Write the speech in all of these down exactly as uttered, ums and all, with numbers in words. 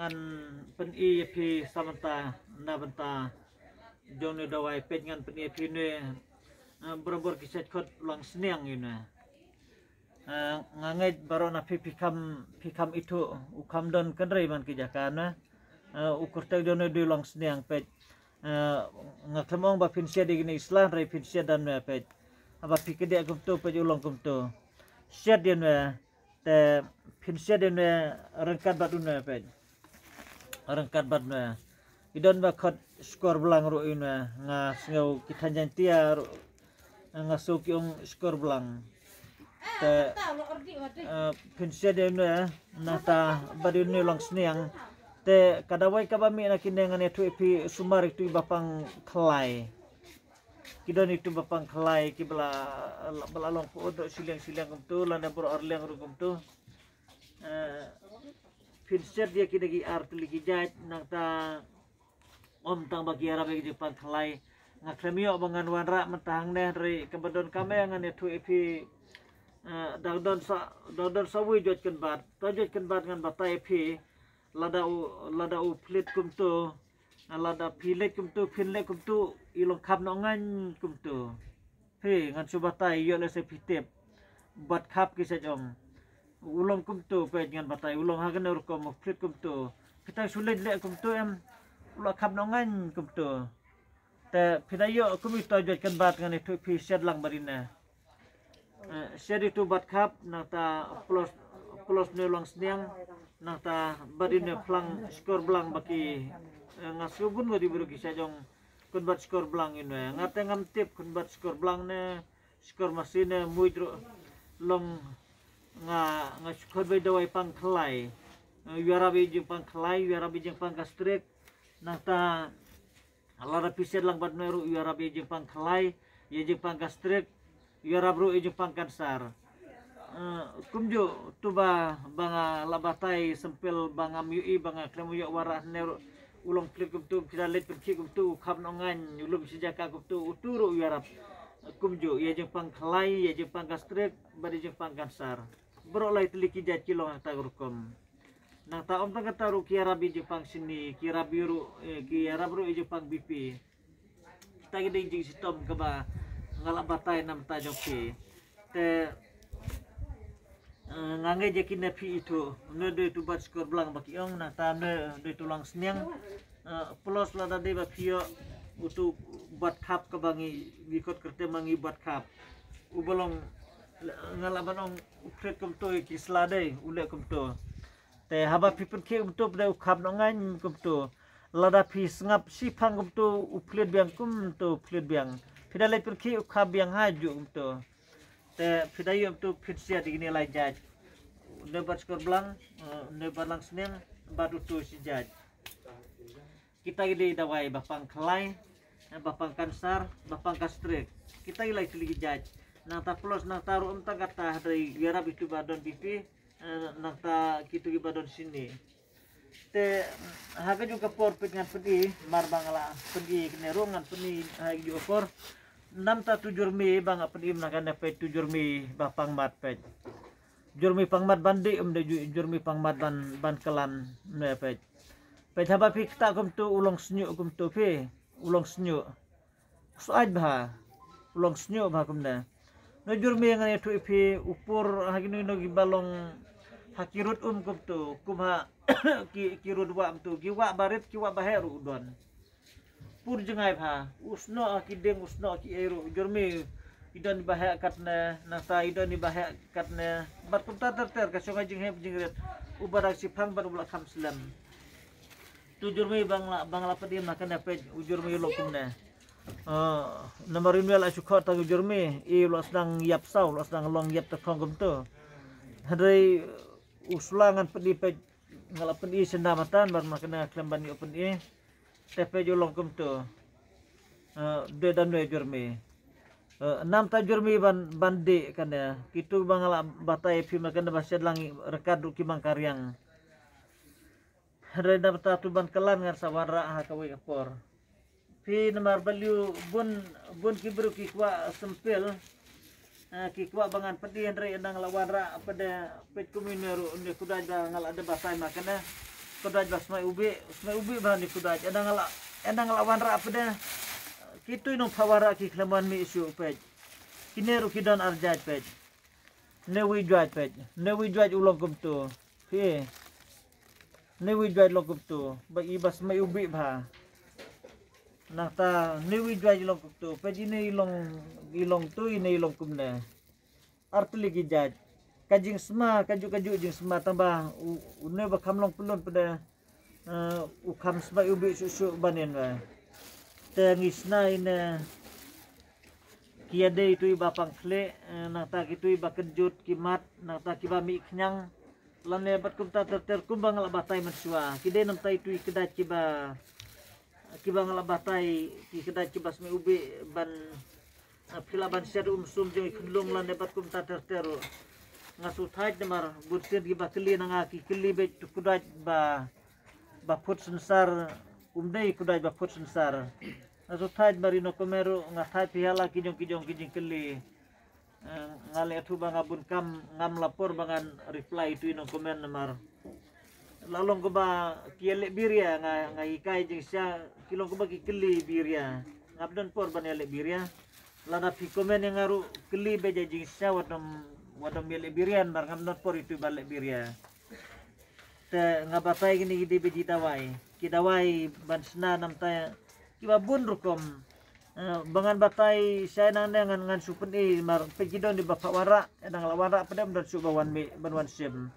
Ngan pyni ïa phi samanta na bynta jong ne dawai peit ngan pyni ïa phi ne, eh, barabor ki sait khot long sniang ïa ne. Eh, nga ngeit baroh na phi phi kham phi kham ithuh u kham don kynrei man ki jaka ne. Eh, u kyrteng jong ne dei long sniang peit. Eh, nga khlem ong ba phin shet ïa kine i sla hynrei phin shet da ne peit. Haba phi kdiah kumto peit u long kumto. Shet ïa ne. Te phin shet ïa ne ryngkat bad une peit. Ryngkat bad une. I don ba khot skor blang ruh ïa ne nga sngew ki than Jaiñtia ruh nga sngew ki ong skor blang. Te eh, phin shet ïa ne nangta bad une long sniang. Te ka dawai kaba mih na kine ngan ïathuh ïa phi sumar ïa tu ba pang khlai. Ki don itu ba pang khlai ki ba la, ba la long pud shiliang shiliang kumtu lane bro arliang ruh kumtu. Eh, phin shet ïa ki da ki ar tylli ki jait nangta ym tang ba ki ïarap ïa ki jingpang khlai. Nga khlem ïoh ba ngan wanrah mynta hangne hynrei kaba don kame ngan ïathuh ïa phi. Eh, dang don sa dang don sa wei jot kynbat ta jot kynbat ngan batai ïa phi. Lada u lada u phlit kumtu. Lada phi leit kumtu phin leit kumtu i long khap noh ngan kumtu. Phi ngan shu batai ïoh lehse phi tip. Bat khap ki sait ong. U long kumtu peit ngan batai u long ha kane rukom u phlit kumtu. Phi tang shu leit leh kumtu em. U la khap noh ngan kumtu. Te phi da ïoh kum ito jot kynbat ngan ïathuh phi shet lang bad ine. Eh, shet itu bat khap nangta plus plus ne long sniang nangta bad ine phlang skor blang ba ki, eh, nga sngew bun ngut i bru ki sha jong kynbat skor blang ine. Nga te ngam tip kynbat skor blang ne skor masi ne muid ruh long nga nga shu khot bai dawai pang khlai. Eh, ïarap ïa jingpang khlai ïarap ïa jingpang gastric nangta Lada phi shet lang bad me ruh ïarap ïa jingpang khlai, ïa jingpang gastric, ïarap ruh ïa jingpang kansar. Eh, kumjuh tu ba ba nga la batai sempel ba ngam ïohi ba nga khlem ïoh wanrah ne ruh u long phlit kumtu, phi da leit pynkhih kumtu u khap noh ngan, u lum shi jaka kumtu, utu ruh ïarap. Kumjuh ïa jingpang khlai, ïa jingpang gastric bad ïa jingpang kansar. Baroh lai tylli ki jait ki long hangta ka rukom. Nangta ym tang kata ruh ki ïarap ïa jingpang shini, ki ïarap ïa ruh, eh, ki ïarap ruh ïa jingpang B P. Kita ki dei jingshitom kaba nga la batai na bynta jong phi. Te, eh, nga ngeit ïa kine phi ithuh. Une dei tu bat skor blang ba ki ong nangta une dei tu long sniang. Eh, plus lada dei ba phi ïoh utu bat khap kaba ngi ngi kot kyrteng ma ngi bat khap. U ba long nga la ban ong u phlet kumto ïa ki sla dei u leh kumto. Te haba phi pynkhih kumto pynkhih u khap noh ngan kumto. Lada phi sngap shiphang kumto u phlet biang kumto u phlet biang. Phi da leit pynkhih u khap biang ha ju kumto. Te phi da ïoh kumto phi shet ïa kine lai jait. Une bat skor blang, eh, une bat lang sniang, bat uto shi jait. Kita ki dei dawai ba pang khlai, eh, ba pang kansar, ba pang gastric. Kita ki lai tylli ki jait. Nangta plus nangta ruh ym tang kata hynrei ïarap itu ba don B P, eh, nangta kitu ki ba don shini. Te ha ka juh ka por peit ngan pyni mar ba nga la pyni kane ruh ngan pyni ha ka juh ka por. Nangta tu jurmi ba nga pyni na kane peit tu jurmi ba pang mat peit. Jurmi pang mat ban dih um de ju jurmi pang mat ban ban klan ne peit. Peit haba phi kta kumtu u long sniuh kumtu phi u long sniuh. Suaid bha u long sniuh bha kumne. No jurmi ngan ïathuh ïa phi u pur ha kino kino kiba long ha ki rud um kumtu kum ha ki ki rud wah kumtu ki wah barit ki wah baheh ruh u don. Pur jngai bha u snoh ha ki ding u snoh ki ei ruh jurmi i don i baheh katne nangta i don i baheh katne. Bad kumta ter ter ka shong ha jinghep jingrit u ba dang shiphang bad u ba la kham slem. Tu jurmi ba nga la ba nga la pynim na kane peit u jurmi u long kumne. Ah, namar ynwe la shu khot ta u jurmi i u la sdang ïap saw u la sdang long ïap ta khong kumtu. Hynrei u sula ngan pyni peit nga la pyni synda matan bad ma kane khlem ban ïoh pyni. Te peit u long kumtu. Ah, de dan de jurmi. Ah, namta jurmi ban ban dih kane kitu ba nga la batai phi ma kane ba shet lang ryngkat ruh ki bang ka riang. Hynrei na bynta tu ban klan ngan sa wanrah ha kawei ka por. Phi namar balei bun bun ki briew ki kwah sempil. Eh, ki kwah ba ngan pyni hynrei nang la wanrah pynde peit kum ine ruh ine kudai da nga la da batai ma kane. Khuduaid ba smai ubi, smai ubi bha ni Khuduaid. Ynda nga la, ynda nga la wanrah pdeng. Kitu i nongphah wanrah ki khlem wan mih shuh peit. Kine ruh ki don ar jait peit. Ne wi juaid peit. Ne wi juaid u long kumtu. Phi. Ne wi juaid long kumtu. Ba i ba smai ubi bha. Nangta ne wi juaid i long kumtu. Peit ine i long, i long tu, ine i long kumne. Ar tylli ki jait. Ka jingsma, ka ju, ka ju jingsma tang ba u, une ba kham long pyllun pdeng. Eh, u kham smai ubi shuh shuh ban ïeng ba. Te ngi sna ine ki ïadei itu i ba pang khlieh, eh, nangta kitu i ba kynjut ki mat, nangta kiba mih khñiang. Lane bad kumta ter ter kumba nga la batai mynshuwa. Ki dei namta itu i kdait kiba, kiba nga la batai, ki kdait kiba smai ubi ban, eh, phi lah ban shet um sum jong i khunlung lane bad kumta ter ter. Nga shu thait namar bun sien kiba kylli na nga ki kylli beit tu Khuduaid ba ba phut synsar, um dei Khuduaid ba phut synsar. Nga shu thait ba ri nongkomen ruh, nga thait phi ha la ki jong ki jong ki jingkylli. Eh, nga leh thuh ba nga bun kam ngam la por ba ngan reply itu i nongkomen namar. La long kaba ki ïaleh biria nga, nga hikai jingshisha, ki long kaba ki kylli biria. Ngam don por ban ïaleh biria. Lada phi komen ïa nga ruh kylli beit jingshisha wat ym, wat ym ïaleh biria namar ngam don por itu ban leh biria. Te nga batai kine ki dei ba ki dawai. Ki dawai ban sna namta kiba bun rukom. Eh, ba ngan batai shai nangne ngan, ngan shu pyni mar peit ki don i ba phah wanrah, ynda nga la wanrah pdeng ym don shuh ba wan mih ban wan shim.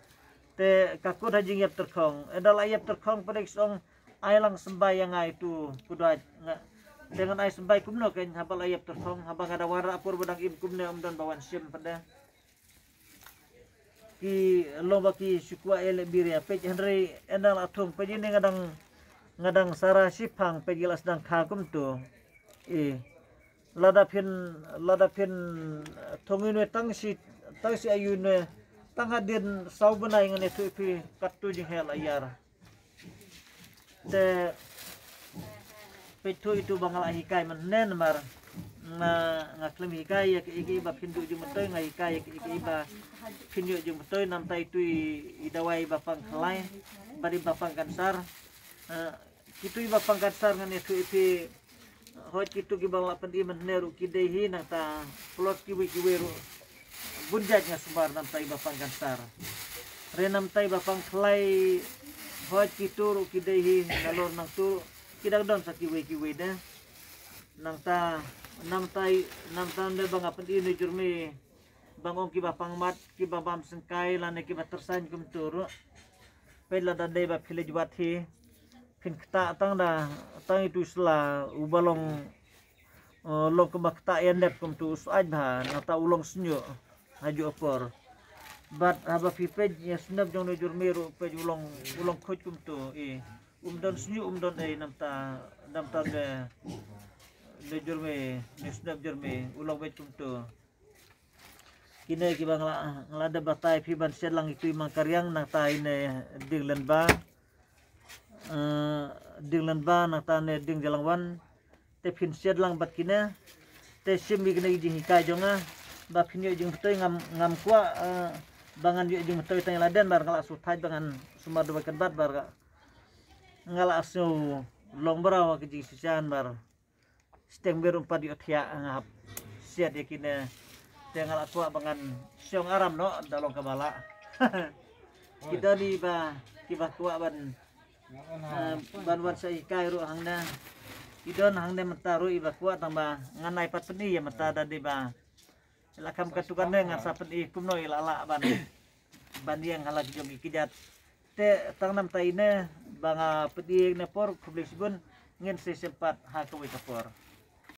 Te ka kut ha jingïap tyrkhong. Ynda la ïap tyrkhong pdeng ki ong ai lang symbai ïa nga itu Khuduaid nga. Te ngan ai symbai kumno kein haba la ïap tyrkhong, haba nga da wanrah por ba dang im kumne ym don ba wan shim pdeng. Ki long ba ki shu kwah ïaleh biria peit hynrei ynda la thung peit ine nga dang, nga dang sara shiphang peit ki la sdang kha kumtu. I lada phin, lada phin thung ine tang shi, tang shi ayu ine tang hadien saw bnai ngan ïathuh phi katto jingheh la ïar. Te peit thuh itu ba nga la hikai mynne namar nga, nga khlem hikai ïa kiei kiei ba phin duh jingmyntoi, nga hikai ïa kiei kiei ba phin ïoh jingmyntoi namta itu i, i dawai ba pang khlai bad i ba pang kansar. Eh, kitu i ba pang kansar ngan ïathuh ïa phi. Hooid kitu kiba nga la pyni mynne ruh ki dei hi nangta plus kiwei kiwei ruh bun jait nga sumar namta i ba pang kansar. Re namta i ba pang khlai hooid kitu ruh ki dei hi nalor nangtu ruh ki dang don sa kiwei kiwei de. Nangta namta i, namta ne ba nga pyni ne jurmi ba nga ong kiba pang mat kiba bam sengkai lane kiba tyrsain kumtu ruh. Peit lada dei ba phi leit wad hi phin ktah tang da, tang itu sla uba long, eh, long kumba ktah ïa nep kumtu u suaid bha nangta u long sñiuh ha juh por. Bad haba phi peit ïa snep jong ne jurmi ruh peit u long, u long khuid kumtu i um don sñiuh um don ei namta, namta ne, ne jurmi ne snep jurmi u long beit kumtu. Kine kiba nga la, nga la dep batai phi ban shet lang itu i mang kariang nangta ine ding lenba. Eh, ding lenba nangta ne ding jalangwan. Te phin shet lang bad kine. Te shim ïa kine ki jinghikai jong nga ba phin ïoh jingmyntoi ngam, ngam kwah, eh, ba ngan ïoh jingmyntoi tang ïa laden bar nga la shu thait ba ngan sumar da ba kat bad bar nga la shu long bra wa ki jingshisha bar. Steng biru empat ïoh thiah nga hap siat ïa kine. Te nga la kwah ba ngan shong aram noh da long kaba lah. Ki don i ba kiba kwah ban, eh, ban wan sa hikai ruh hangne. Ki don hangne mynta ruh i ba kwah tang ba ngan ai pat pyni ïa mynta da dei ba la kham katto katne ngan sa pyni kumno i la lah ban, ban ïeng ha la ki jong ki kjat. Te tang namta ine ba nga pyni ne por khublei shibun ngin sa ïashem pat ha kawei ka por.